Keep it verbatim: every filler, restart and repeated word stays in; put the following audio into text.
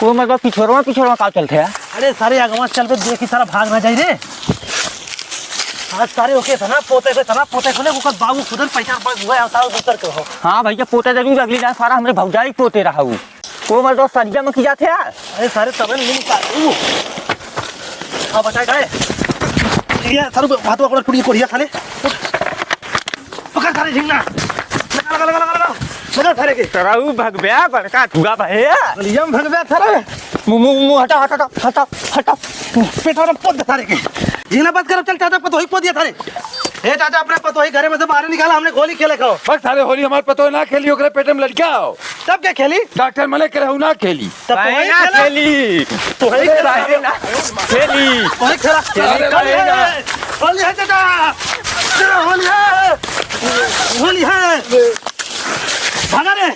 वो मतलब पिछोरवा, पिछोरवा का चलत है? अरे सारे आगवा से चल बे, देखी सारा भाग ना जाई रे। आज सारे ओके था ना, पोते को था ना, पोते को ले, ओकर बाबू खुदन पैसा बस हुआ है, सारा दूसर के हो। हाँ भैया, पोते जरूर अगली जान, सारा हमरे भौजाई पोते रहा हूँ। वो मतलब सरिया में की जात है? अरे सारे तबे नहीं निकाल। हाँ, बचा गए। ये सारू हाथवा पकड़, टूटी कोढ़िया साले। पकड़ सारे झिंगना। लगा, लगा, लगा, लगा, लगा। लगा सारे के। सरऊ भगबे, बड़का धुआ भए। बलियम भगबे सारे। मुंह, मुंह, मुंह, हटा, हटा, हटा, हटा। पेटा में पोत दे सारे के। झिंगना बंद करो, चल चाचा, पतोही पोत दिया सारे। ए चाचा, अपने पतोही घरे में से बाहर निकाला, हमने होली खेले खाओ। बस सारे, होली हमार पतोही ना खेली, ओकरे पेटे में लड़का हो। तब के खेली? डॉक्टर मने करे हूँ ना खेली। तब काहे तोही ना खेला। खेली? तोही खेला। काहे ना खेली? तोही खेला। खेली काहे ना? होली है चाचा। होली है। होली है। भागा रे।